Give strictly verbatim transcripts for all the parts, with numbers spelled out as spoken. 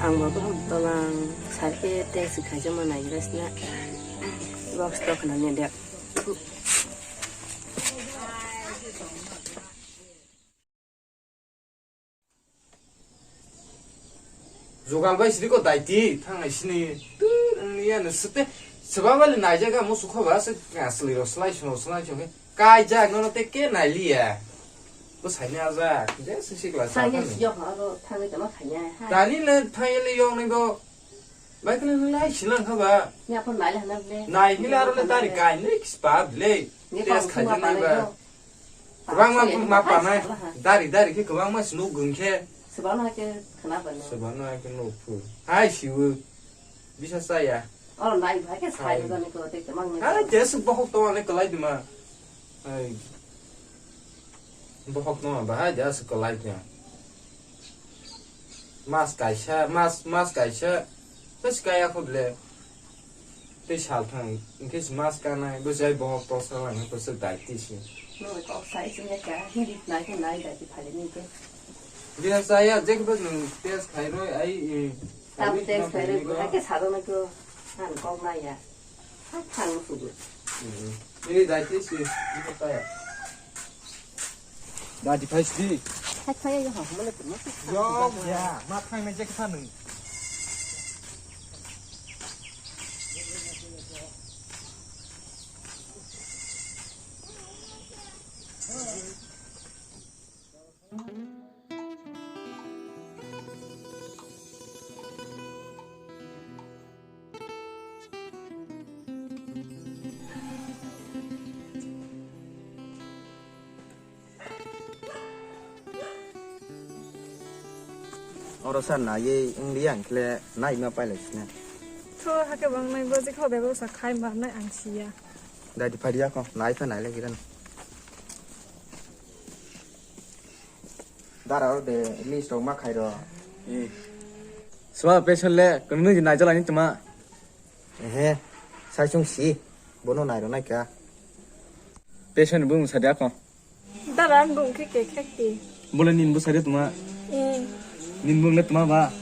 Ang bo bohrok tolang sal khe tei swkhaijama naigrasna box to khwnani de. Jugal bai siri ko daiti thangnai sini. Tu, ya no sete. Sebab le naijaga mo sukho ba se asli ro slai sino slai chong. Kai jag no te ke nai liya. Bo saini aja. Je sisi glass. Thangni siyok aro thangni tama khanya. Tani le thai le yong ni bo. Bai kle lai silang kha ba. Ni apo nai le hana le. Nai hile aro le dari kai ne kispa le. Ni test pa khanya nai ba. Kwbangma ma panai. Dari dari khe kwbangma se nuk gwn khe. Swbano hai khe khna bano. Swbano hai khe nuk phu. Hai siwo. Bisa saya. Oro nai ba khe sai jani ko te mang. Hai je su bohok to ane kalai dima. Hai. Bohok no ba hai je su kalai dima. Mas kaisa, mas, mas kaisa. Bas kaya kho ble. Tei sal thang, hwnkhe se mas kanai, bo jai bohok toksa lang, bo se dai twi se. Nwng kok sai sini ka, hindi nai khe nai dai ti phali ni khe. Dia saya, je khe bo nwng test khai roi, ai, eh, Tam ai, test khai roi, hai khe sado na kho, ang kok nai ya. Hai thang su bu. Hmm. Ini dai twi se, ini saya. Dadi phai sidi. Hai phai yo ha, mana tu, mana tu. Yo, ya, ma phai ma je kha nwng. Oro sa naiwi wng liya hwnkhe le naima pailai sina. Tho, hakhe bo wngnai, bo je kha bebak sa khai manai ang siya. Dadi phai ya kho, nai kha nai le giran. Dara oro de list rok ma khai ro. Sma patient le, kunu nung naijak laini tuma. Ehe, sai chung si, bono nai ro nai kha. Patient bung sa dia kho. Dara ang bung khe kekhek ti. Bole nin bo sa dia tuma. Eh. Nin bung le tuma ba.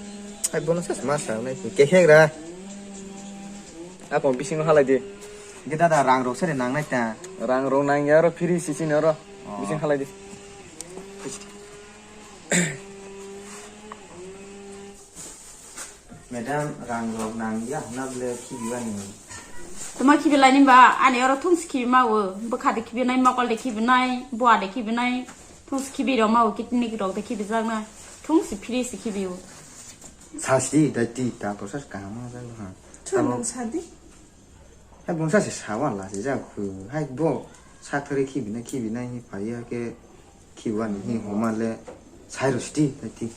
Hai bono sa ma sa nai kekhek ra. Ako bising halai di. Ge dada rang rok sere nang nai ta. Rang rok nang ya ro free si sini ro. Oh. Bising halai di. Madam, rang rok nang ya hwnna bole khibiwani. Tuma khibilaini ba, ani oro thungsi khibi ma o, bwkha de khibinai, mokol de khibinai, bua de khibinai, thungsi khibi rok ma o, kidney rok de khibijaknai, thungsi free si khibi o. Sasti dai ti ta to sas kaham ma jalo ha. Thung nang sadi. Hai bungsa se sawa la se jak khu. Hai bo sak thari khibina khibina hi phaiya khe khiwani hi homa le sai ro sti hai ti.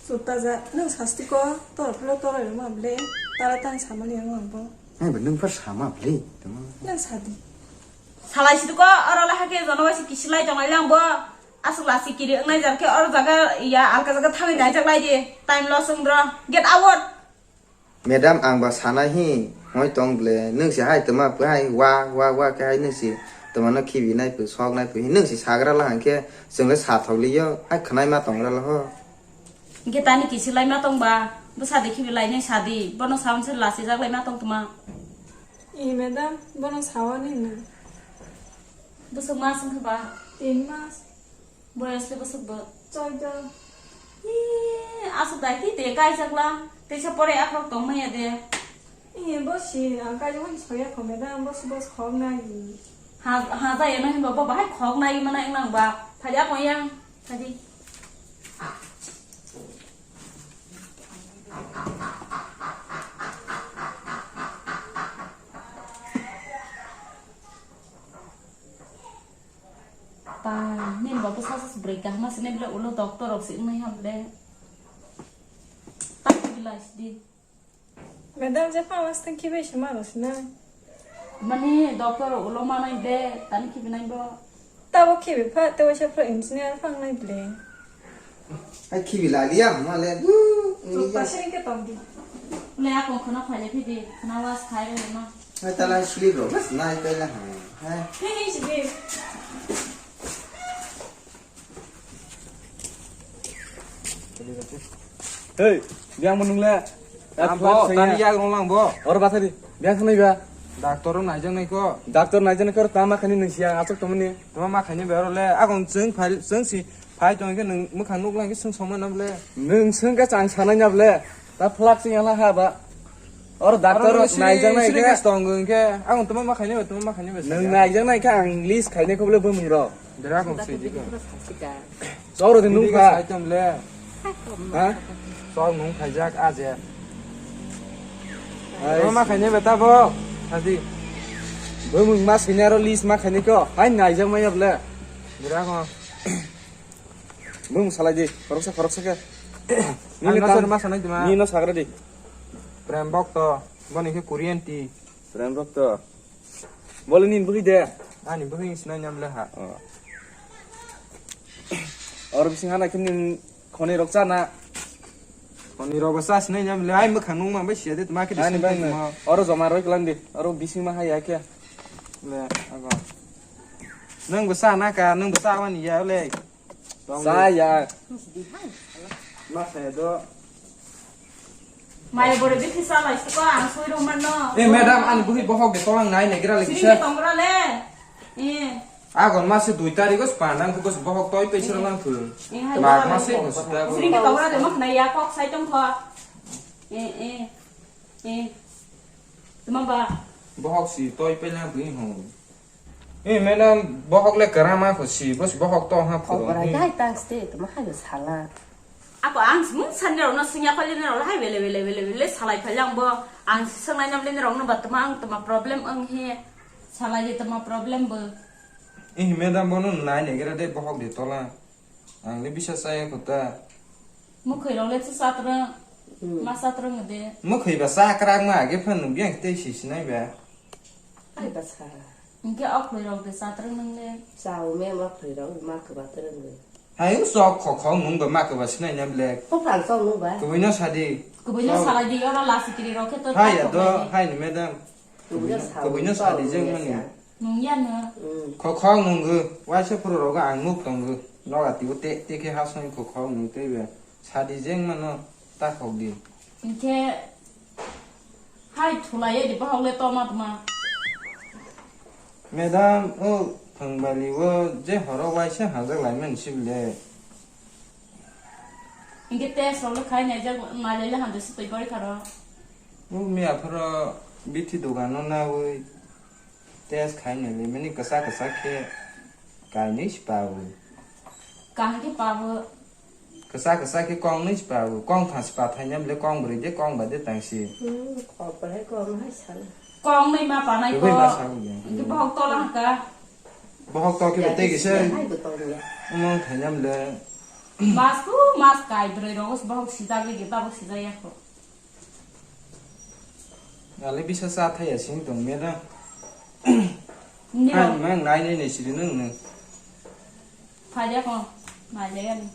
Sutta ja nang sasti ko tor phlo tor ro ma ble tara tang samani ang ang bo. Hai bo nung phar sama ble tama. Nang sadi. Salai si ko oro la hake jono bai si kisilai tongai lang bo. Asuk la si kiri ang nai jar khe oro jaga ya alka jaga thangwi nai jak lai di. Time loss wng dro. Get out. Madam, ang ba sanai hi, hoi tong ble, nwng se hai tama pwhai, wa, wa, wa khe hai nwng se tama no khibi nai pwh, sok nai pwh, nwng se sagra la hang khe, chwng le sa thok li yo, hai khwnai ma tong ra la ho. Hwnkhe tani kichi lai ma tong ba, bwsa de khibi lai nai sa di, bono sawan se lasi jak lai ma tong tuma. I madam, bono sawan hinwi. Bwswk mas wngkha ba? Tin mas. Boyos le bwswk bo? Choido. Ee, aswk dai ti te kaijak la. Teisa pore akhorok tong manya de. Ee, bo si ang kaijak mani soya kho madam, bo si bo khok nai. Ha, ha jaya no hinba bo bahai khok nai mana wng nang ba. Phadi akon yang. Phadi. Sasa se bwrwi kaham se nai bwle ulo doctor rok se wngnai ham bwle. Tamo bilai sidi. Madam, je pa mas tang khibai se ma rosina. Mani doctor ulo manai de, tani khibi nai bo. Tabo khibi pha, te waisa pha engineer pha nai bwle. Ai khibi la liya ma le. Chuk ta sini ke tong di. Le ako khana phai le phidi, khana was khai le ma. Ai tala slip ro, bas nai pela ha. Hai. Finish di. Hei, biang menung le. Ambo tani yak rong lang bo. Or basari, biang sanai ba. Doctor rok naijak nai ko. Doctor naijak nai ko, tama khani nung siya asok tomani. Tama ma khani bero le, akon seng phai, seng si phai tong ke nung mukhang nuk lang ke seng somai nam le. Nung seng ke chang sanai nam le. Ta phlak sing ala ha ba. Or doctor naijak nai ke. Tong ke, akon tama ma khani ba, tama ma khani ba. Nung naijak nai ke ang list khainai ko bole bumung ro. Dera kong se di ko. Choro de nung kha. Item le. Ha? Chor nung khaijak aje. Ai. Ma khaine beta bo. Hadi. Bo mung ma senior list ma khaine ko. Hai naijak ma yable. Dera kong. Bo mung salai di. Khoroksa khoroksa ke. Nini tam ma sanai dima. Nini no sagra di. Prem Bhakta. Boni ke Korean ti. Prem Bhakta. Bole nini bwhi de? Ani bwhi sinai nyam le ha. Oh. Oro bising hana khe nini khoni rok cha na? Khoni rok cha sinai nyam le, ai mwkhang nung mang bai siya de, tma khe ani bai tma. Oro joma roi klan di, oro bising ma ha ya khe. Le, ago. Nung bo cha na ka, nung bo cha wani ya le. Saya. Ma saya do. Maya bore bithi salai siko ang soi rok manno. Eh, madam, ani bwhi bohok de tolang nai negra le kisa. Sini tongra le. Eh. Agon masi dui tarikh o spandang kukos bohok toi pe sira lang thul. Eh, hai. Mag masi ko sita. Sini tongra de mak nai ya kok sai tong kho. Eh, eh. Eh. Tuma ba. Bohok si toi pe lang bwhi hong. Eh, madam, bohok le kwrama kho si, bos bohok to ha phuru. Kok bwrai dai tang ste, tamo hai sala. Ako ang mung sani rok no singya khali ni rok hai bele bele bele bele salai phali ang bo ang si sangnai nam le ni rok no ba tama ang tama problem ang he salai de tama problem bo. Eh, madam, bono nai ne gira de bohok de tola. Ang le bisa saya kho ta. Mukhwi rok le cha chatrwng. Hmm. Ma chatrwng de. Mukhwi ba cha kwrak ma age phan nung biang tei si sinai ba. Ai ba cha. Hingke okhwlwi rok de chatrwng nung le. Chao me ma khwlwi rok ma kwba twrwng de. Hai sok khok khok nung ba ma kwba sinai na black. Ko phang sok nung ba. Kwbwi no sadi. Kwbwi no salai di oro lasi kiri rok khe to. Hai ya do, hai ni madam. Kwbwi no sadi jeng mani. Nung ya no. Khok khok nungwi, waisa phuru rogo ang nuk tongwi. Noga tibo te, te khe ha song khok khok nung tei be. Sadi jeng mano ta khok di. Hingke hai thulai di bahok le toma toma. Madam, o Phangbali o je horo waisa hajak lai man sibile. Hingke test rok le khai naijak, nailai le hamjak se twi bari kharo. O miya phoro bithi dogan no nawi. Test khai nai le mani kwchak kwchak khe kainwi se pawi. Kaham khe pawi. Kwchak kwchak khe kong nwi se pawi. Kong thang se pa thai nai bole kong bwrwi de kong ba de tang si. Hmm, kok bwrwi kong hai sal. Kong nwi ma panai ko. Kwbwi ma sa wngya. Hwnkhe bohok tola hwnkha. Bohok to khe tei kisa. Hai bo tong ya. Umang thai nai bole. Mas tu mas kai bwrwi rogo se bohok sijak wi ge tabok sijak ya kho. Ale bisa sa thaya sing tong mera. Nirok. Ang mang nai nai nai siri nung nung. Phai de ko, nai le ani.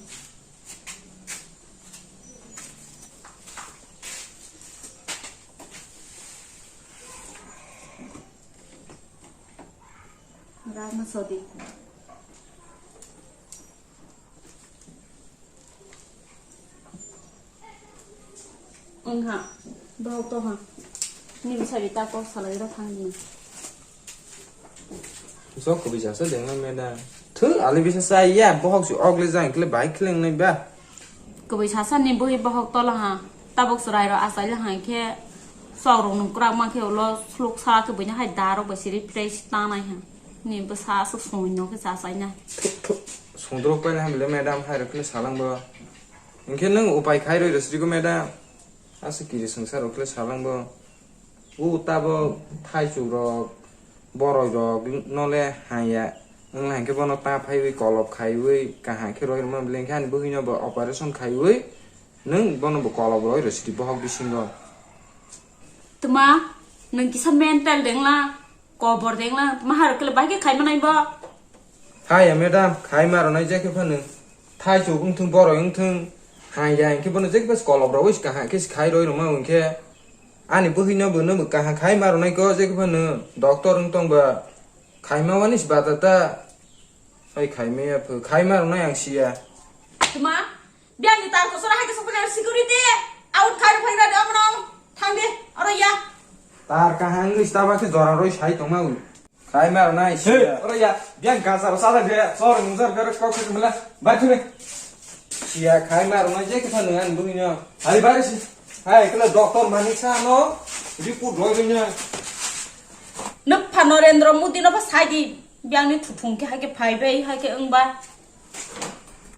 Rama sodi. Wngha, bohok to ha. Nini bwsai ta kok salai rw thang di. Jok kwbwi jasa de wngna meda. Thu, ali bisa sa ya, bohok si ok le jang kle bai kle wngnai ba. Kwbwi sasa ni bwhi bohok tola ha. Tabok chwrai rok achai le ha khe sok rok nung kwrak ma khe ulo sluk sa kwbwi ni hai da rok bai siri fresh ta nai ha. Ni bwsa aswk songwi no khe cha chai nai. Songdrok pai nai ha bile madam hai rok khe salang bo. Hingkhe nwng upai khai rwi rwsrigo madam. Aswk kiri swngsa rok khe salang bo. O tabok thaichuk rok, boroi rok no le haya. Wng hai khe bono ta phaiwi kolop khaiwi kaham khe roi rwma bwleng khe ani bwhwino bo operation khaiwi nwng bono bo kolop roi rw sidi bohok bisingo. Tuma, nwng kisa mental dengla, kobor dengla, tuma haro kele bai khe khai manai bo. Haya madam, khai maro nai je khe phano. Thai chuk wng thung, boroi wng thung. Hai ya, hwnkhe bono je khe phano kolop roi kaham khe khai roi rwma hwnkhe. Ani bwhwino bo no bo kaham khai maro nai ko je khe phano. Doctor wng tong ba. Khai ma wani si bata ta. Oi khai me ya pho. Khai maro nai ang siya. Tuma, biang ni tar kosora hai khe sokpani security. Out khai rok phai radi omono. Thang di, oro ya. Tar kaham wngwi staba khe jora roi sai tongma wi. Khai maro nai Hey, siya. Oro ya. Biang gajar sa da de. Sor nungjar bere kok se mela. Bai thune. Siya khai maro nai je khe phano ani bwhwino. Hai bai si. Hai kle doctor Manik sa no. Report roi roi nya. Nuk pha Narendra Modi no ba sai di. Biang ni thuthung khe hai khe phai bai hai khe wng ba.